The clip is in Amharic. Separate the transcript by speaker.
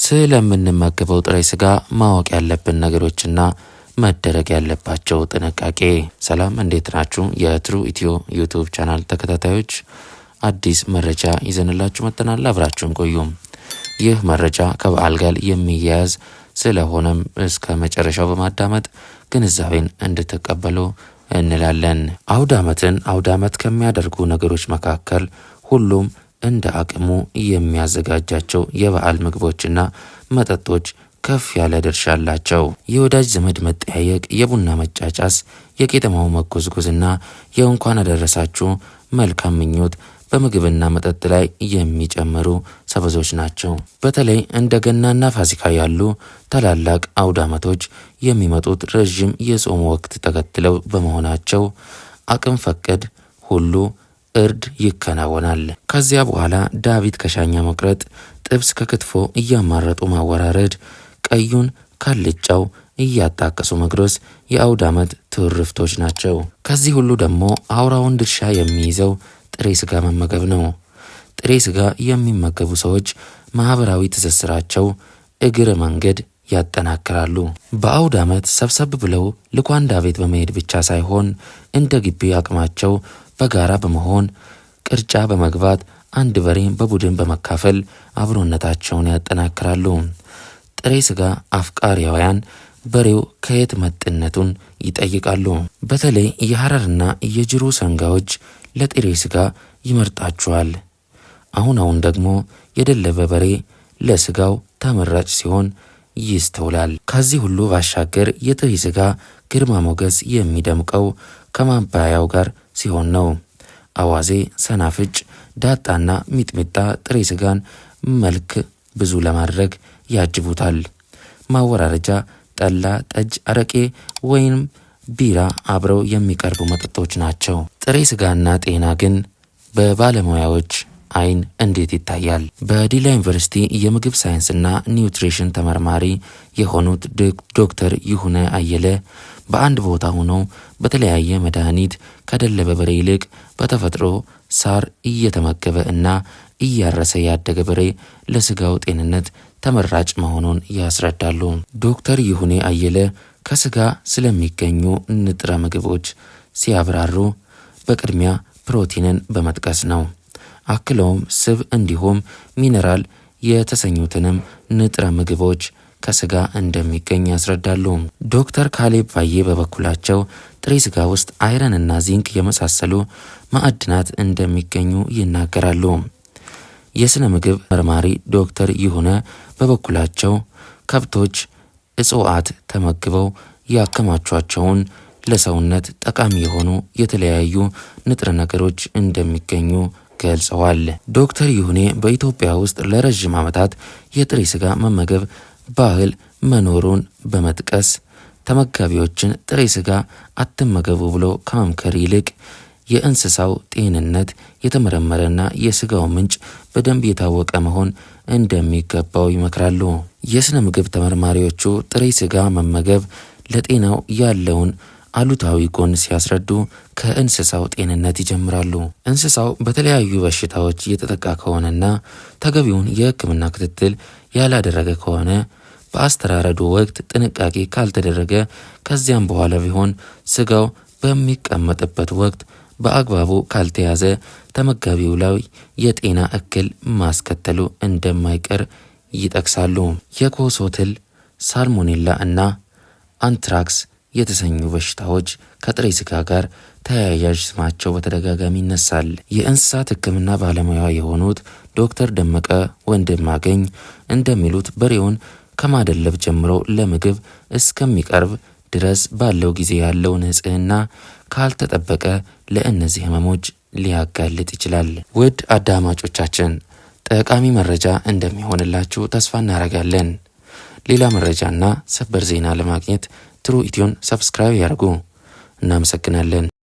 Speaker 1: ስለምንመገበው ጥሬ ስጋ ማወቅ ያለብን ነገሮችና መደረግ ያለባቸው ጥንቃቄ። ሰላም፣ እንዴት ናችሁ? የትሩ ኢትዮ YouTube channel ተከታታዮች፣ አዲስ መረጃ ይዘንላችሁ መጥተናል። አብራችሁን ቆዩ። ይህ መረጃ ከበዓል ጋር የሚያያዝ ስለሆነም እስከ መጨረሻው በማዳመጥ ግንዛቤን እንድትቀበሉ እንላለን። አውደ ዓመትን አውደ ዓመት ከሚያደርጉ ነገሮች መካከል ሁሉም እንደ አቅሙ የሚያዘጋጃቸው የበዓል ምግቦችና መጠጦች ከፍ ያለ ድርሻ አላቸው። የወዳጅ ዘመድ መጠያየቅ፣ የቡና መጫጫስ፣ የቄጠማው መጎዝጎዝና የእንኳን አደረሳችሁ መልካም ምኞት በምግብና መጠጥ ላይ የሚጨምሩ ሰበዞች ናቸው። በተለይ እንደ ገናና ፋሲካ ያሉ ታላላቅ አውደ ዓመቶች የሚመጡት ረዥም የጾም ወቅት ተከትለው በመሆናቸው አቅም ፈቀድ ሁሉ እርድ ይከናወናል። ከዚያ በኋላ ዳቢት ከሻኛ መቁረጥ፣ ጥብስ ከክትፎ እያማረጡ ማወራረድ፣ ቀዩን ካልጫው እያጣቀሱ መጉረስ የአውደ ዓመት ትርፍቶች ናቸው። ከዚህ ሁሉ ደግሞ አውራውን ድርሻ የሚይዘው ጥሬ ስጋ መመገብ ነው። ጥሬ ስጋ የሚመገቡ ሰዎች ማህበራዊ ትስስራቸው እግረ መንገድ ያጠናክራሉ። በአውደ ዓመት ሰብሰብ ብለው ልኳንዳ ቤት በመሄድ ብቻ ሳይሆን እንደ ግቢ አቅማቸው በጋራ በመሆን ቅርጫ በመግባት አንድ በሬን በቡድን በመካፈል አብሮነታቸውን ያጠናክራሉ። ጥሬ ስጋ አፍቃሪያውያን በሬው ከየት መጥነቱን ይጠይቃሉ። በተለይ የሐረርና የጅሩ ሰንጋዎች ለጥሬ ስጋ ይመርጣቸዋል። አሁን አሁን ደግሞ የደለበ በሬ ለስጋው ተመራጭ ሲሆን ይስተውላል። ከዚህ ሁሉ ባሻገር የጥሬ ስጋ ግርማ ሞገስ የሚደምቀው ከማባያው ጋር ሲሆን ነው። አዋዜ፣ ሰናፍጭ፣ ዳጣና ሚጥሚጣ ጥሬ ስጋን መልክ ብዙ ለማድረግ ያጅቡታል። ማወራረጃ ጠላ፣ ጠጅ፣ አረቄ ወይም ቢራ አብረው የሚቀርቡ መጠጦች ናቸው። ጥሬ ስጋና ጤና ግን በባለሙያዎች አይን እንዴት ይታያል? በዲላ ዩኒቨርሲቲ የምግብ ሳይንስና nutrition ተመራማሪ የሆኑት ዶክተር ይሁነ አየለ በአንድ ቦታ ሆነው በተለያየ መድኃኒት ከደለበ በሬ ይልቅ በተፈጥሮ ሳር እየተመገበ እና እያረሰ ያደገ በሬ ለስጋው ጤንነት ተመራጭ መሆኑን ያስረዳሉ። ዶክተር ይሁኔ አየለ ከስጋ ስለሚገኙ ንጥረ ምግቦች ሲያብራሩ በቅድሚያ ፕሮቲንን በመጥቀስ ነው። አክለውም ስብ እንዲሁም ሚነራል የተሰኙትንም ንጥረ ምግቦች ከስጋ እንደሚገኝ ያስረዳሉ። ዶክተር ካሌብ ባዬ በበኩላቸው ጥሬ ስጋ ውስጥ iron ና ዚንክ የመሳሰሉ ማዕድናት እንደሚገኙ ይናገራሉ። የስነ ምግብ መርማሪ ዶክተር ይሁነ በበኩላቸው ከብቶች እጽዋት ተመግበው ያከማቿቸውን ለሰውነት ጠቃሚ የሆኑ የተለያዩ ንጥረ ነገሮች እንደሚገኙ ገልጸዋል። ዶክተር ይሁኔ በኢትዮጵያ ውስጥ ለረዥም ዓመታት የጥሬ ስጋ መመገብ ባህል መኖሩን በመጥቀስ ተመጋቢዎችን ጥሬ ስጋ አትመገቡ ብሎ ከመምከር ይልቅ የእንስሳው ጤንነት የተመረመረና የስጋው ምንጭ በደንብ የታወቀ መሆን እንደሚገባው ይመክራሉ። የስነ ምግብ ተመርማሪዎቹ ጥሬ ስጋ መመገብ ለጤናው ያለውን አሉታዊ ጎን ሲያስረዱ ከእንስሳው ጤንነት ይጀምራሉ። እንስሳው በተለያዩ በሽታዎች እየተጠቃ ከሆነና ተገቢውን የሕክምና ክትትል ያላደረገ ከሆነ፣ በአስተራረዱ ወቅት ጥንቃቄ ካልተደረገ፣ ከዚያም በኋላ ቢሆን ስጋው በሚቀመጥበት ወቅት በአግባቡ ካልተያዘ ተመጋቢው ላይ የጤና እክል ማስከተሉ እንደማይቀር ይጠቅሳሉ። የኮሶ ትል፣ ሳልሞኔላ እና አንትራክስ የተሰኙ በሽታዎች ከጥሬ ስጋ ጋር ተያያዥ ስማቸው በተደጋጋሚ ይነሳል። የእንስሳት ሕክምና ባለሙያ የሆኑት ዶክተር ደመቀ ወንድማገኝ እንደሚሉት በሬውን ከማደለብ ጀምሮ ለምግብ እስከሚቀርብ ድረስ ባለው ጊዜ ያለው ንጽህና ካልተጠበቀ ለእነዚህ ህመሞች ሊያጋልጥ ይችላል። ውድ አድማጮቻችን፣ ጠቃሚ መረጃ እንደሚሆንላችሁ ተስፋ እናደርጋለን። ሌላ መረጃና ሰበር ዜና ለማግኘት ትሩ ኢትዮን subscribe ያድርጉ። እናመሰግናለን።